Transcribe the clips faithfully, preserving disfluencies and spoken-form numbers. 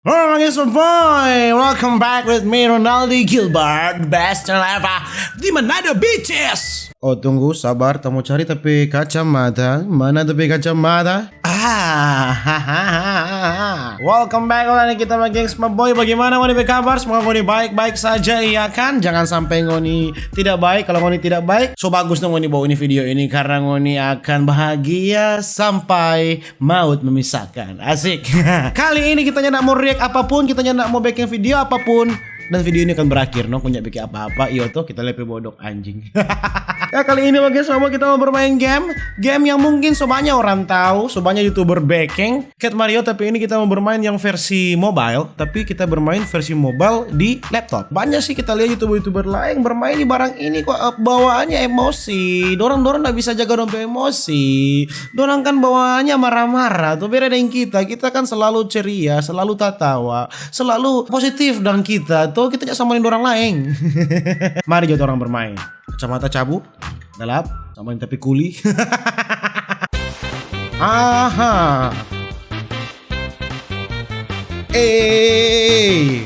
Alright, it's your boy. Welcome back with me, Ronaldi Gilbert, best channel ever. Di mana ada bitches? Oh, tunggu, sabar. Tamu cari tapi kacamata. Mana tapi kacamata? Ah, hahaha. Welcome back ulang nih kita sama gengs, my boy. Bagaimana ngoni kabar? Semoga ngoni baik-baik saja, iya kan? Jangan sampai ngoni tidak baik. Kalau ngoni tidak baik, so bagus dong ngoni bawa ini video ini karena ngoni akan bahagia sampai maut memisahkan. Asik. Kali ini kita ndak mau react apapun, kita ndak mau bikin video apapun. Dan video ini akan berakhir, no, punya bikin apa-apa, iyo toh, kita lepe bodok anjing. Ya, kali ini, oke, sama kita mau bermain game. Game yang mungkin so banyak orang tahu, so banyak YouTuber bekeng. Cat Mario, tapi ini kita mau bermain yang versi mobile, tapi kita bermain versi mobile di laptop. Banyak sih kita lihat YouTuber-YouTuber lain bermain di barang ini kok, eh, bawaannya emosi. Dorang-dorang ndak bisa jaga dong pe emosi. Dorang kan bawaannya marah-marah, tuh beda deng kita. Kita kan selalu ceria, selalu tatawa, selalu positif dang kita. Tuh kita ja sama deng dorang laeng. Mari jo torang bermain. Kacamata cabu, galap, sama deng tapi kuli. Aha. Eh.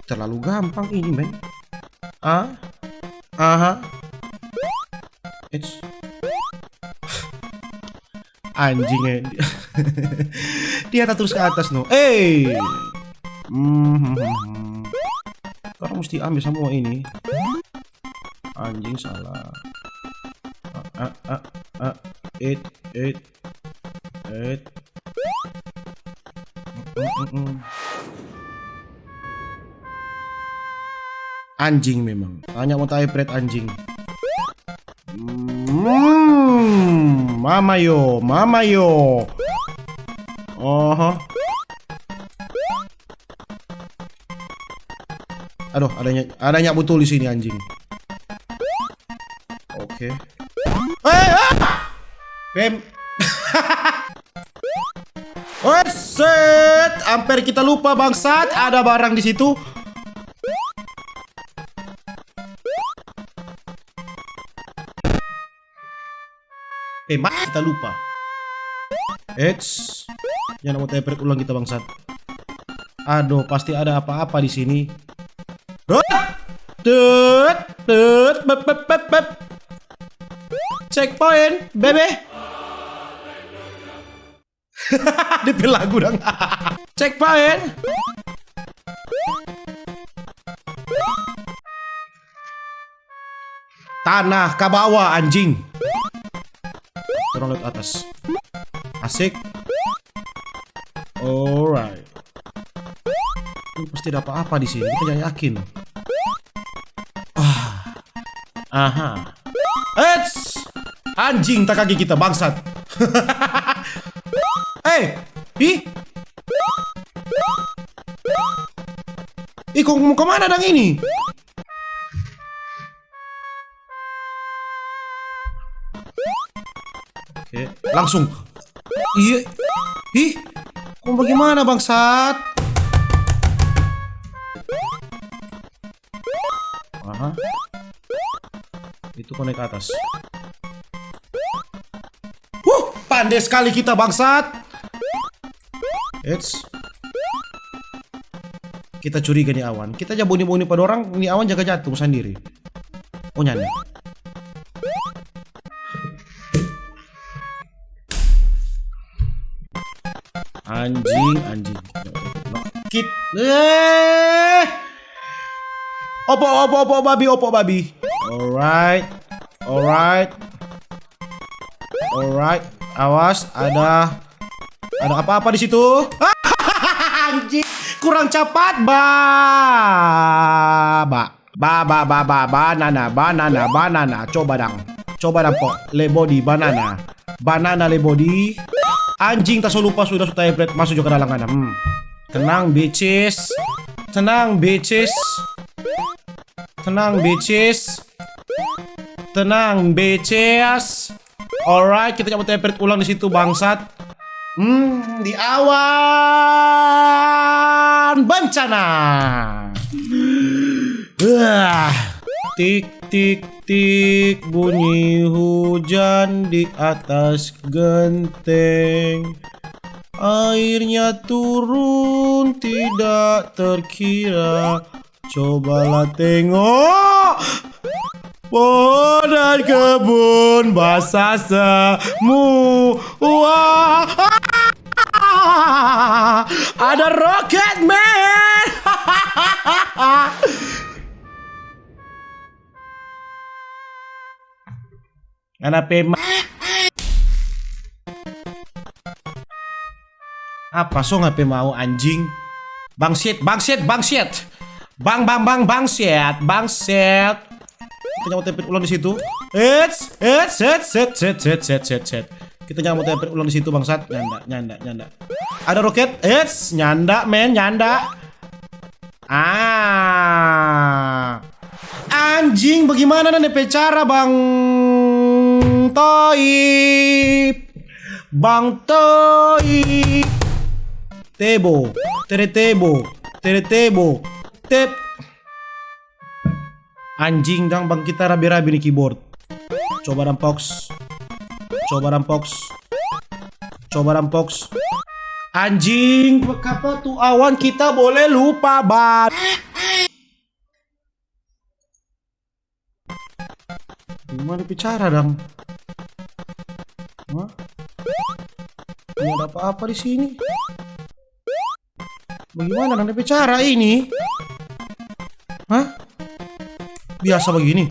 Terlalu gampang ini, men. Ah? Aha. Eits. Anjing, eh. Dia terus ke atas, no. Eh. Hmm, hmm, hmm, hmm. Orang mesti ambil semua ini. Anjing, salah. Ah, ah, ah, ah. Eight, eight, eight. Mm, mm, mm. Anjing memang. Tanya mau tai pret anjing. Hmm, mama yo, mama yo. Oho. Aduh, adanya, adanya butul di sini, anjing. Oke. Eh, ah! Bem. Oh, set. Amper kita lupa, bangsat. Ada barang di situ. Eh, ma-, kita lupa. Eits. Jangan mau tepret ulang kita, bangsat. Aduh, pasti ada apa-apa di sini. Rot! Tut, tut, bep, bep, bep, bep. Checkpoint, bebe. Dia pe lagu dang. Checkpoint. Tanah ka bawah, anjing. Orang lewat atas. Asik. Alright. Ini pasti ada apa-apa di sini. Kita jangan yakin. Ah. Aha. Eits! Anjing, takage kita, bangsat. Eh, ih. Ih, kong mau kemana dang ini? Oke, langsung. Iya. Ih, kong bagaimana, bangsat? Aha. Itu kau naik ke atas. Huh, pande sekali kita, bangsat. Eits. Kita curiga ni awan. Kita ja boni-boni pa dorang, ni awan jaga jatung sandiri. Oh, nyanda. Anjing, anjing. Kit. Eh. Opo, opo, opo, babi, opo, babi. Alright. Alright. Alright. Awas, ada, ada apa-apa di situ. Anjing, kurang capat, ba. Ba. Ba, ba, ba, ba, banana, banana, banana. Coba dang. Coba dang, po. Le body, banana. Banana le body. Anjing, ta so lupa sudah, su tablet. Masuk jo ka dalam ngana. Hmm. Tenang, bitches. Tenang, bitches. Tenang, bitches. Tenang, bitches. Alright, kita cabut template ulang di situ, bangsat. Hmm, di awan bencana. Wah. Tik, tik, tik, bunyi hujan di atas genteng. Airnya turun tidak terkira. Cobalah tengok. Pohon dan kebun basah semua. Ada roket, man. Ngana pe ma-, apa so ngana pe mau, anjing? Bangsit, bangsit, bangsit. Bang, bang, bang, bangsit, bangsit. Kita nyanda mo tepet ulang di situ. Eits, eits, eits, eits, eits, eits, eits, eits, eits. Kita nyanda mo tepet ulang di situ, bangsat. Nyanda, nyanda, nyanda. Ada roket. Eits, nyanda, men, nyanda. Ah. Anjing, bagaimana nana pe cara, Bang Toib? Bang Toib. Tebo, tere tebo, tere tebo, tep. Anjing, dang, Bang, kita rabi-rabi ni keyboard. Coba dang, Pox. Coba dang, Pox. Coba dang, Pox. Anjing, kapa tu awan kita boleh lupa, Bang? Gimana bicara, dang? Hah? Tidak ada apa-apa di sini. Bagaimana nang bicara ini? Hah? Biasa begini?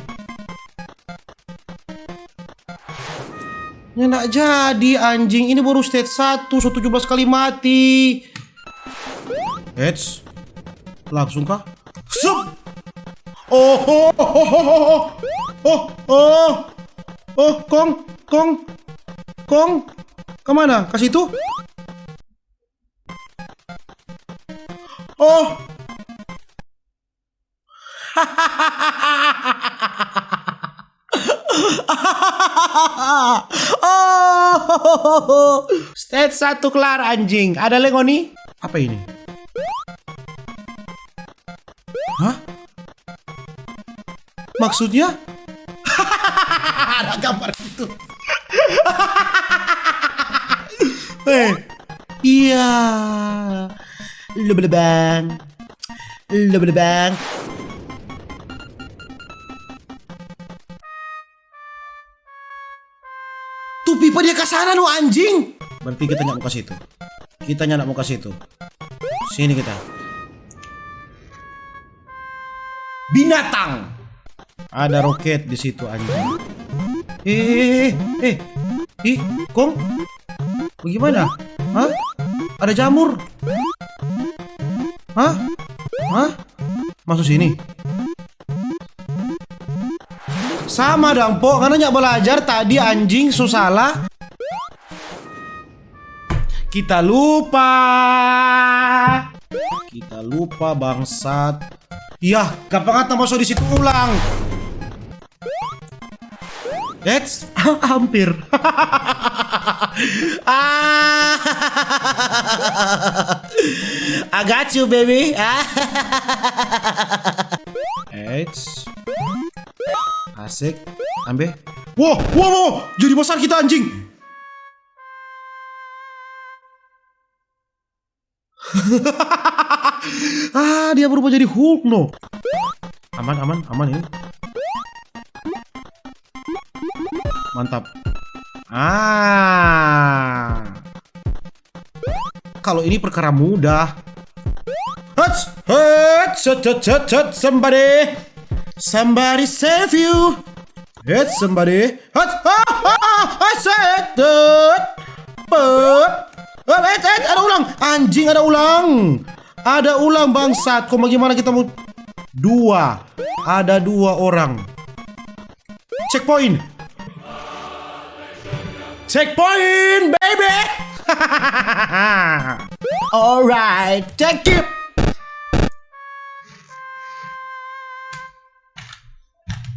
Nyanda jadi, anjing. Ini baru stage satu, so tujuh belas kali mati. Eits. Langsung kah? Sup! Oh, oh, oh, oh, oh, oh, oh, oh, Kong, Kong, Kong, kemana? Ke situ? Oh. Oh. Stage satu kelar, anjing. Ada lagi ngoni? Apa ini? Hah? Maksudnya? Ada gambar gitu. Eh, iya. Lebang. Lebang. Tu pipa dia ka sana, no, anjing. Berarti kita nyanda mo ka situ. Kita nyanda mo ka situ. Sini kita. Binatang. Ada roket di situ, anjing. Eh, eh, eh, eh. Ih, Kong. Bagaimana? Hah? Ada jamur. Hah? Hah? Masuk sini. Sama dang, Po. Ngana nyanda belajar tadi, anjing, so salah. Kita lupa. Kita lupa, bangsat. Yah, gampang kata masuk di situ ulang. Eits, hampir. Ah. I got you, baby. Ah. Eits. Asik. Ambe. Wow, wow, wow. Jadi besar kita, anjing. Ah, dia berubah jadi Hulk, no. Aman, aman, aman ini. Mantap. Ah. Kalau ini perkara mudah. Hats, hats, hats, hats, hats, hats, somebody. Somebody save you. Hits, somebody. Hits, ah, ah, ah, I said that. But, oh, hits, hits, ada ulang. Anjing, ada ulang. Ada ulang, bangsat. Kok bagaimana kita mau dua? Ada dua orang. Checkpoint. Checkpoint, baby. Alright, check it.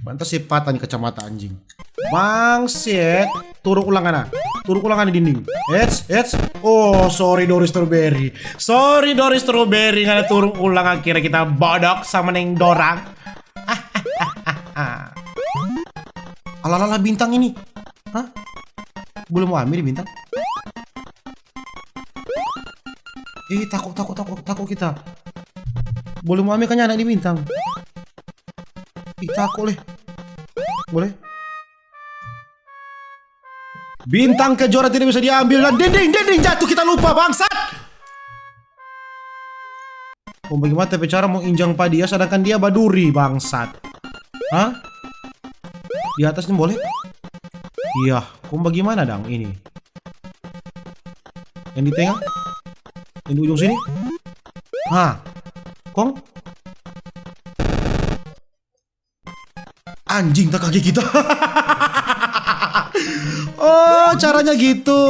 Pantas sih patah nih kacamata anjing. Bangset. Turun ulang, ngana. Turun ulang, ngana, di dinding. Eits, eits. Oh, sorry, Doris Strawberry. Sorry, Doris Strawberry, ngana turun ulang. Akhirnya kita bodok sama neng dorang. Alalala, bintang ini. Hah? Boleh mau ambil bintang? Ih, tako, tako, tako, tako kita. Boleh mo ambe ka nyanda ni bintang? Ih, tako leh. Boleh? Bintang kejora tidak bisa diambil dan dinding, dinding jatuh, kita lupa, bangsat! Kong bagaimana ta pe cara mo injang pa dia, sedangkan dia baduri, bangsat? Hah? Di atas ni boleh? Iya, kong bagaimana dang ini? Yang di tengah? Yang di ujung sini? Hah? Kong? Anjing, takage kita. Oh, caranya gitu.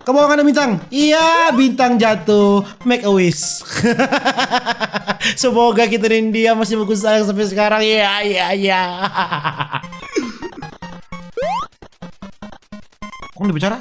Ke bawah ada bintang. Iya, bintang jatuh. Make a wish. Semoga kita dan dia masih baku sayang sampai sekarang. Iya, iya, iya. Kong dia bicara?